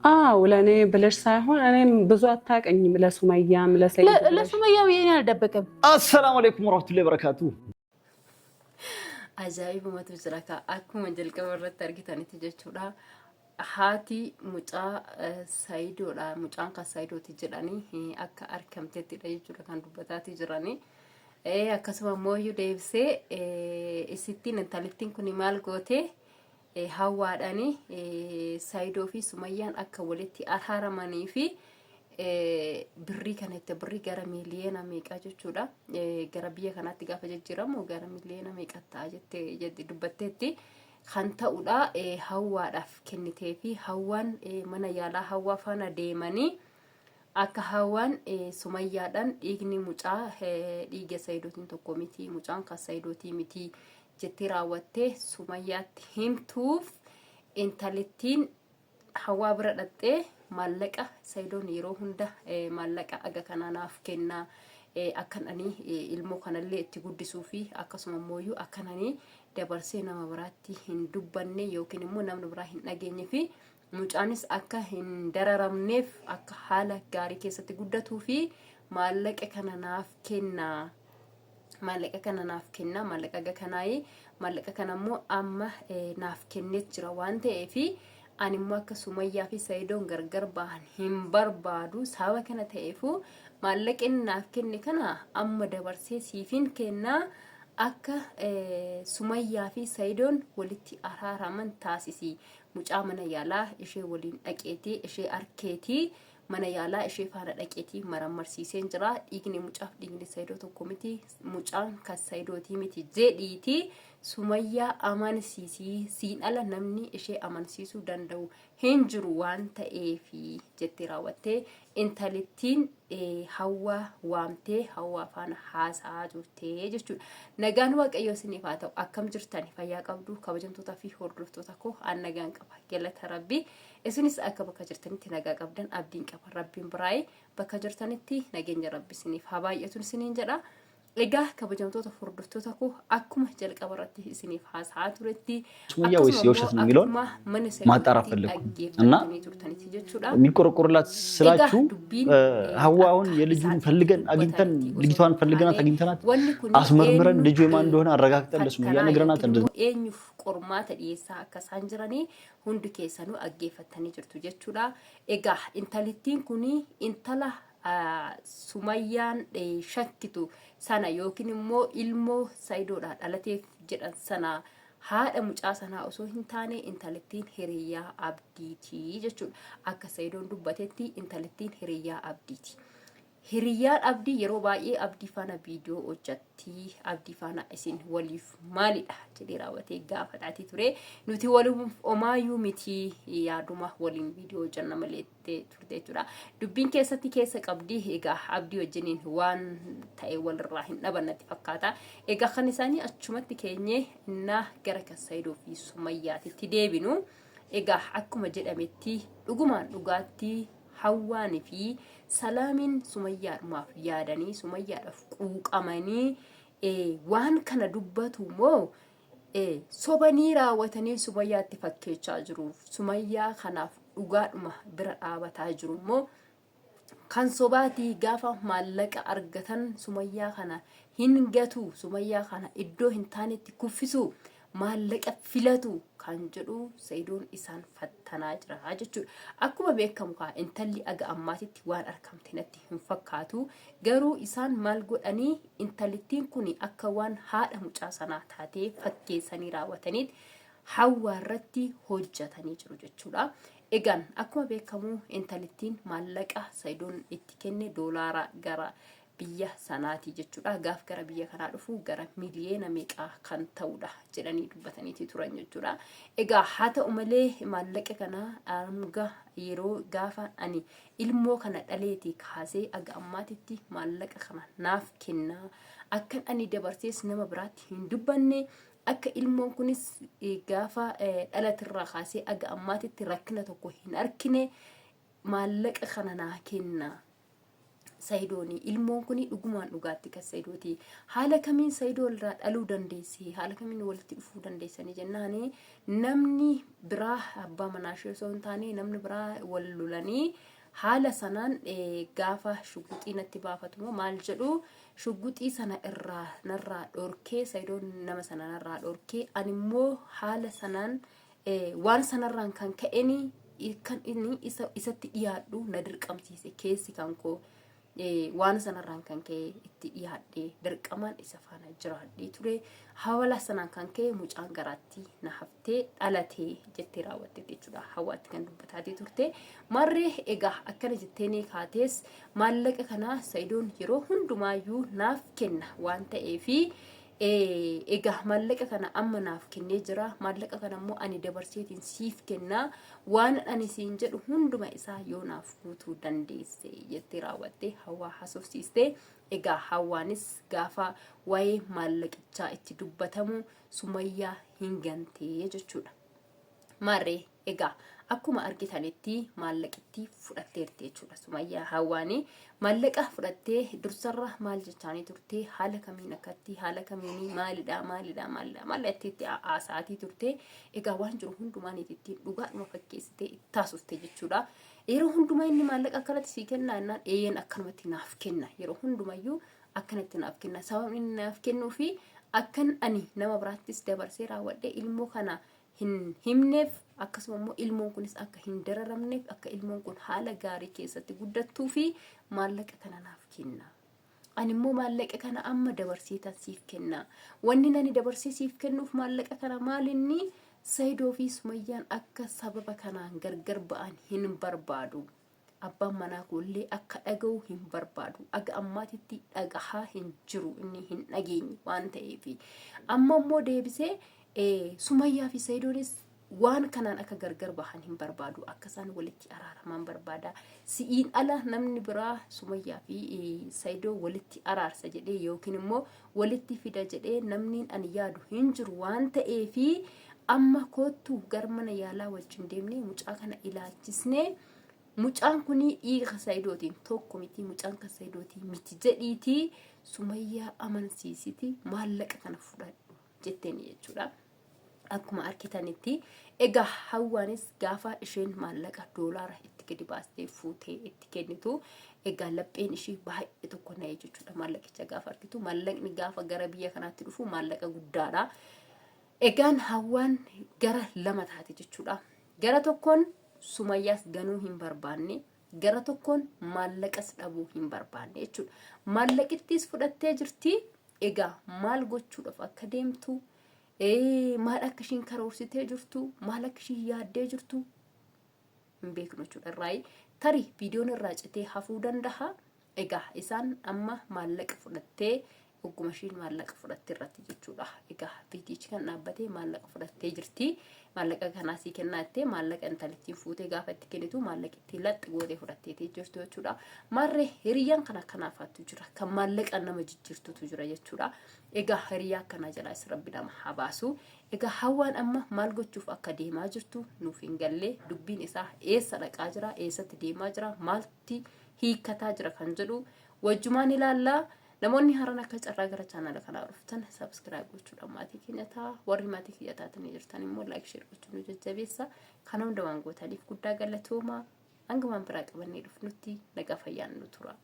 አዎ ለእኔ ብለሽ ሳይሆን እኔም ብዙ አታውቅኝም። ለሱመያም ለሰይድ ለሱመያ ብዬ እኔ አልደበቅም። አሰላሙ አለይኩም ወራህመቱላሂ ወበረካቱ። Ajaa'ibumatu jira kaa akkuma jalqaba irratti argitanitti jechuudha. Haati mucaa Sayidoodha. Mucaan kan Sayidooti jedhanii akka argamtettidha jechuudha kan dubbataati jiranii. Akkasuma immoo deebisee isittiin intalittiin kun maal gootee hawwaadhaan Saayidoo fi Sumayyaan akka walitti araaramanii fi birrii kana itti birrii gara miiliyoona meeqaa jechuudha. Gara biyya kanaatti gaafa jijjiiramu gara miiliyoona meeqa ta'a jettee dubbatteetti kan ta'udha hawwaadhaaf kennitee fi hawwaan mana yaalaa hawwaa faana deemanii akka hawwaan Sumayyaadhaan dhiigni mucaa dhiiga Saayidootiin tokko miti mucaan kan Saayidootii miti jettee raawwattee Sumayyaatti himtuuf intalittiin hawwaa bira dhaqxee maallaqa Sayidoon yeroo hunda maallaqa aga kanaa naaf kennaa akkan ani ilmoo kanallee itti guddisuu fi akkasuma immoo akkan ani dabarsee nama biraatti hin dubbanne yookiin immoo namni biraa hin dhageenye fi mucaanis akka hin dararamneef akka haala gaarii keessatti guddatuu fi maallaqa kana naaf kennaa maallaqa kana naaf kenna maallaqa aga kanaayi maallaqa kana immoo amma naaf kennee jira waan ta'eefi ani immoo akka Sumayyaa fi Sayidoon gargar bahan hin barbaadu sababa kana ta'eefu maallaqa inni naaf kenne kana amma dabarsee siifin kennaa akka Sumayyaa fi Sayidoon walitti araaraman taasisi mucaa mana yaalaa ishee waliin dhaqeetii ishee arkeetii mana yaalaa ishee faana dhaqeetii marammarsiiseen jira. Dhiigni mucaaf dhiigni Saayidoo tokko miti. Mucaan kan Saayidootii miti jedhiitii Sumayyaa amansiisii siin ala namni ishee amansiisuu danda'u hin jiru waan ta'eefi jettee raawwattee intalittiin hawwaa waamtee hawwaa faana haasa'aa turtee jechuudha. Nagaan Waaqayyoo isiniif haa ta'u. Akkam jirtan fayyaa qabdu kabajamtootaa fi hordoftoota koo an nagaan qaba. Galata Rabbii. Isinis akka bakka jirtanitti nagaa qabdan abdiin qaba. Rabbiin biraayee bakka jirtanitti nageenya Rabbi isiniif haa baay'atu isiniin jedha. Egaa kabajamtoota hordoftoota koo akkuma jalqaba irratti isiniif haasa'aa turetti ሱመያ ወይስ የውሸት ነው የሚለውን akkuma mana ማጣራት sirriitti ፈለግኩ እና dhaggeeffatanii turtanitti jechuudha. የሚቆረቆርላት Egaa ስላችሁ dubbiin ሀዋ አሁን akka የልጁን isaatti ፈልገን አግኝተን dubbatanitti osoo ልጅቷን hin ፈልገናት taane አግኝተናት wanni kun አስመርምረን eenyu ልጁ የማን እንደሆነ አረጋግጠን ለሱመያ fattanaa ነግረናት yookiin እንደዚህ immoo eenyuuf qormaata dhiyeessaa akka isaan jiranii hundi keessanuu dhaggeeffattanii jirtu jechuudha. Egaa intalittiin kun intala Sumayyaan shakkitu sana yookiin immoo ilmoo Sayidoodhaa dhalateef jedhan sana haadha mucaa sanaa osoo hin taane intalittiin hiriyyaa Abdiiti jechuudha. Akka Sayidoon dubbatetti intalittiin hiriyyaa Abdiiti. Hiriyyaan Abdii yeroo baay'ee Abdii faana viidiyoo hojjatti. Abdii faana isin waliif maalidha jedhee raawwatee gaafataatii ture. Nuti waliif omaayyuu miti yaaduma waliin viidiyoo hojjanna malee turte jechuudha. Dubbiin keessatti keessa qabdi. Egaa Abdii wajjiniin waan ta'e walirraa hin dhaban natti fakkaata. Egaa kan isaanii achumatti keenyee innaa gara kan Sayidoo fi Sumayyaatitti deebinu. Egaa akkuma jedhametti dhugumaan dhugaatti Hawwaan fi Salaamiin Sumayyaadhumaaf yaadanii Sumayyaadhaaf quuqamanii waan kana dubbatu moo sobanii raawwatanii Sumayyaatti fakkeechaa jiru. Sumayyaa kanaaf dhugaadhuma bira dhaabataa jiru immoo kan sobaatii gaafa maallaqa argatan Sumayyaa kana hin gatu Sumayyaa kana iddoo hin taanetti kuffisu maallaqa filatu kan jedhu Sa'idoon isaan fattanaa jira jechuudha. Akkuma beekamu kaa intalli aga ammaatitti waan argamte natti hin fakkaatu. Garuu isaan maal godhanii intalittiin kun akka waan haadha mucaa sanaa taatee fakkeessanii raawwataniit hawwaa irratti hojjetanii jiru jechuudha. Egaan akkuma beekamu intalittiin maallaqa Sa'idoon itti kenne doolaara gara biyya sanaati jechuudha. Gaaf gara biyya kanaa dhufu gara miliyeena meeqaa kan ta'udha jedhanii dubbataniiti turan jechuudha. Egaa haa ta'u malee maallaqa kana hanga yeroo gaafa ani ilmoo kana dhaleetii kaasee aga ammaatitti maallaqa kana naaf kennaa akkan ani dabarsees nama biraatti hin dubbanne akka ilmoon kunis gaafa dhalatirraa kaasee aga ammaatitti rakkina tokko hin arkine maallaqa kana naa kenna. Sayidooni ilmoon kuni dhugumaan dhugaatti kan Sayidooti. Haala kamiin Sayidoo irraa dhaluu dandeesse? Haala kamiin walitti dhufuu dandeessanii jennaani namni biraa abbaa manaa ishee osoo hin taane namni biraa wal lolanii haala sanaan gaafa shugguxii natti baafatu moo maal jedhu shugguxii sana irraa narraa dhorkee Sayidoon nama sana narraa dhorkee ani immoo haala sanaan waan sanarraan kan ka'eni kan inni isatti dhiyaadhu na dirqamsiise keessi kan koo waan sanarraan kan ka'e itti dhiyaadhe dirqamaan isa faana jiraadhee ture hawala sanaan kan ka'e mucaan garaatti na haftee dhalatee jettee raawwatte jechuudha hawaatti kan dubbataatii turte marree egaa akkana jettee kaatees maallaqa kana Sa'idoon yeroo hundumaayyuu naaf kenna waan ta'eefi Egaa maallaqa kana amma naaf kennee jira. Maallaqa kana immoo ani dabarseetiin siif kenna. Waan ani siin jedhu hunduma isaa yoo naaf guutuu dandeesse jettee raawwattee hawaa haasofsiiste. Egaa hawaanis gaafa waa'ee maallaqichaa itti dubbatamu Sumayyaa hin gantee jechuudha. Maarree egaa akkuma argitanitti maallaqittii fudhatteerti jechuudha Sumayyaa Hawwaanii maallaqa fudhattee dursarra maal jechaanii turte haala kamiin akkatti haala kamiin maalidha maalidha maalidha maalidha itti itti haasa'aatii turte egaa waan jiru hundumaa niitittiin dhugaadhuma fakkeessitee itti taasufte jechuudha. Yeroo hundumaa inni maallaqa akkanatti sii kennaa jennaan eeyyeen akkanumatti naaf kenna yeroo hundumayyuu akkanatti naaf kenna sababni inni naaf kennuu fi akkan ani nama biraattis dabarsee raawwadhee ilmoo kana hin himneef akkasuma immoo ilmoon kunis akka hin dararamneef akka ilmoon kun haala gaarii keessatti guddattuu fi maallaqa kana naaf kenna. Ani immoo maallaqa kana amma dabarseetan siif kenna. Wanni nani dabarsee siif kennuuf maallaqa kana maalinni Sayidoo fi Sumayyaan akka sababa kanaan gargar ba'an hin barbaadu. Abbaan manaa koollee akka dhaga'u hin barbaadu. Aga ammaatitti dhagahaa hin jiru inni hin dhageenye waan ta'eef. Amma immoo deebisee Sumayyaa fi Sayidoonis waan kanaan akka gargar bahan hin barbaadu. Akka isaan walitti araaraman barbaada. Si'iin ala namni biraa Sumayyaa fi Sayidoo walitti araarsa jedhee yookiin immoo walitti fida jedhee namni ani yaadu hin jiru waan ta'eefi amma koottu gar mana yaalaa wajjin deemnee mucaa kana ilaalchisnee mucaan kun dhiiga Sayidootiin tokko miti mucaan kan Sayidootii miti jedhiitii Sumayyaa amansiisiti maallaqa kana fudhadhu jetteen jechuudha. Akkuma argitanitti egaa hawwaanis gaafa isheen maallaqa doolaara itti gadi baastee fuutee itti kennitu egaa lapheen ishii baay'ee tokko na'e jechuudha maallaqicha gaafa argitu maallaqni gaafa gara biyya kanaatti dhufu maallaqa guddaadha. Egaan hawwaan gara lama taate jechuudha. Gara tokkoon Sumayyaas ganuu hin barbaanne gara tokkoon maallaqas dhabuu hin barbaanne jechuudha. Maallaqittiis fudhattee jirti. Egaa maal gochuudhaaf akka deemtu, maal akka ishiin karoorsitee jirtu, maal akka ishiin yaaddee jirtu hin beeknu jechuudha. Irraayi tarii viidiyoon irraa citee hafuu danda'a. Egaa isaan amma maallaqa fudhattee ogguma ishiin maallaqa fudhatte irratti jechuudha. Egaa viidiyichi kan dhaabbatee maallaqa fudhattee jirti. Maallaqa kanaa sii kennaa jettee maallaqa intalittiin fuutee gaafa itti kennitu maallaqa itti laxxi gootee fudhatteetii jirtu jechuudha. Maarree hiriyyaan kan akkanaafaatu jira. Kan maallaqa nama jijjiirtutu jira jechuudha. Egaa hiriyaa akkanaa jalaas rabbi nama haa baasu. Egaa hawwaan amma maal gochuuf akka deemaa jirtu nuuf hin galle dubbiin isaa eessa dhaqaa jira eessatti deemaa jira maalti hiikkataa jira kan jedhu wajjumaan ilaallaa. Namoonni haaraan akka carraa gara chaanala kanaa dhuftan subscribe gochuudhaan maatii keenya ta'a. Warri maatii kiyya taatanii jirtan immoo like share gochuun nu jajjabeessa. Kana hunda waan gootaniif guddaa galatooma. Hanga waan biraa qabannee dhufnutti nagaa fayyaan nu tura.